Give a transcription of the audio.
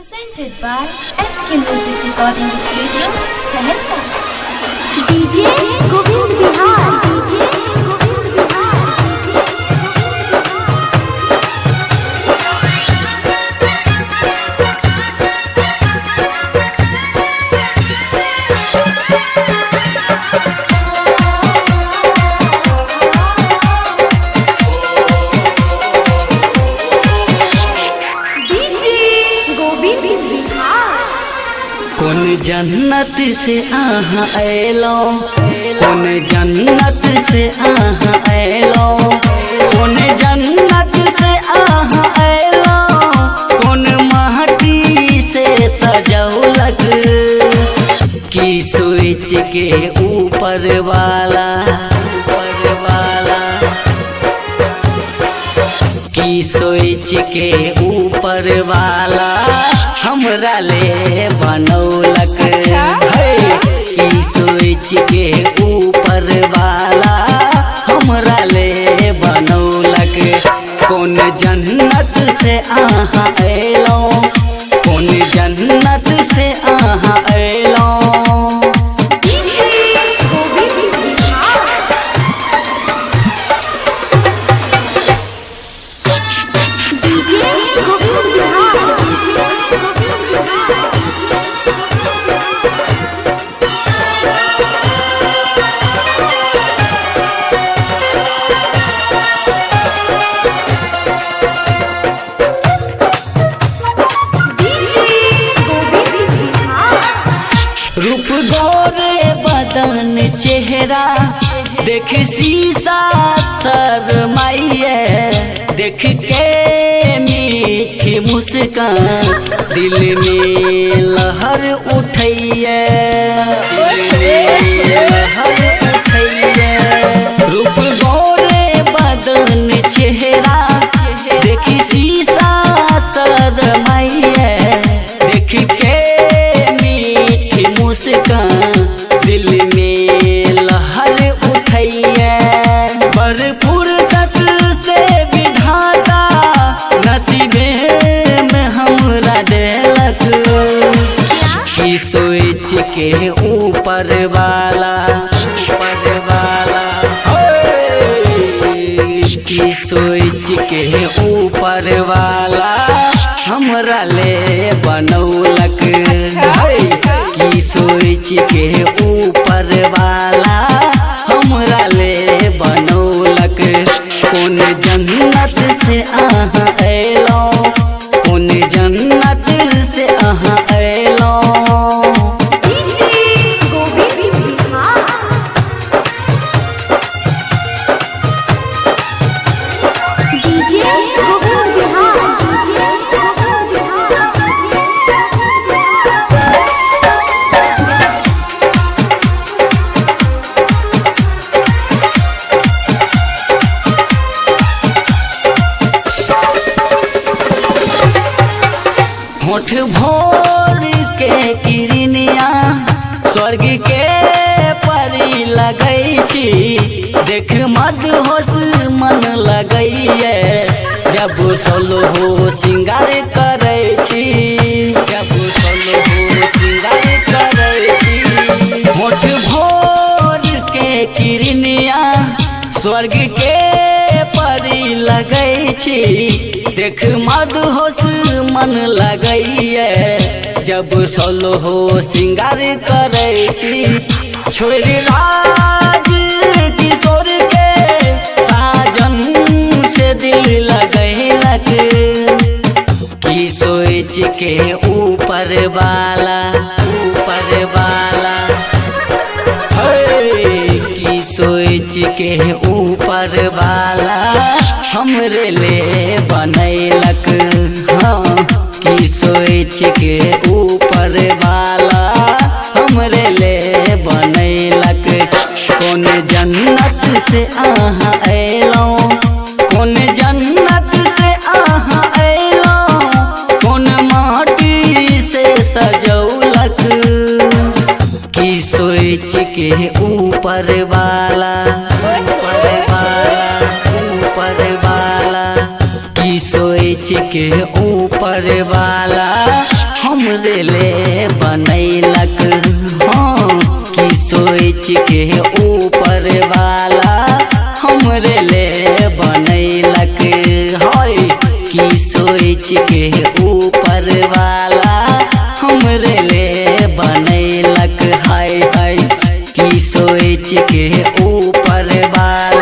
Presented by SK Music Recording Studio, Saharsa. DJ Govind Bihar, DJ Govind Bihar, DJ Govind Bihar. DJ Govind Bihar. कौन जन्नत से आहा ऐलो, कौन जन्नत से आहा ऐलो, कौन जन्नत से आहा ऐलो, कौन माटी से सजौलक की स्विच के ऊपर वाला, ऊपर वाला की स्विच के ऊपर वाला हमरा ले बनौलक। हे, की स्विच के ऊपर वाला हमरा ले बनौलक। कौन जन्नत से आहा ऐलो, कौन जन्नत से आहा ऐलो। DJ Govind Bihar. DJ Govind Bihar, DJ Govind Bihar, DJ Govind Bihar. DJ Govind Bihar. रूप गोरे बदन चेहरा देख शीशा शरमाइए, देख के मीठी मुस्कान दिल में लहर उठैये, लहर उठैये। रूप गोरे बदन चेहरा देख शीशा शरमाइए, देख के मीठी मुस्कान दिल में लहर उठैये। पर फुर्सत से विधाता नसीबे में हमरा देलक की स्विच के ऊपर वाला, ऊपर वाला, हे, की स्विच के ऊपर वाला हमरा ले बनौलक। हे, की स्विच के ऊपर वाला हमरा ले बनौलक। कौन जन्नत से आहा ऐलो, कौन जन्नत से आहा ऐलो। DJ Govind Bihar. DJ Govind Bihar, DJ Govind Bihar, DJ Govind Bihar. होठ भोर के किरनिया स्वर्ग के परी लगै छी, देख मद होश मन लगैये जब सोलो हो सिंगार करै छी, जब सोलो हो सिंगार करै छी। होठ भोर के किरनिया स्वर्ग के परी लगै छी, देख मद होश मन लगैये जब सोलो हो सिंगार करै छी। छोड़ राज किशोर के साजन से दिल लगैलक की स्विच के ऊपर वाला, ऊपर वाला, हे, की स्विच के ऊपर वाला हमरे ले बनैलक। हाँ, की स्विच के ऊपर वाला हमरे ले बनैलक। कौन जन्नत से आहा ऐलो, कौन जन्नत से आहा ऐलो, कौन माटी से सजौलक की स्विच के ऊपर वाला, ऊपर वाला, ऊपर वाला की स्विच के ऊपर वाला। हमरे ले बनैलक। हाँ की सोच के ऊपर वाला हमरे ले बनैलक। हाय की सोच के ऊपर वाला हमरे ले बनैलक। हाय हाय की सोच के ऊपर वाला।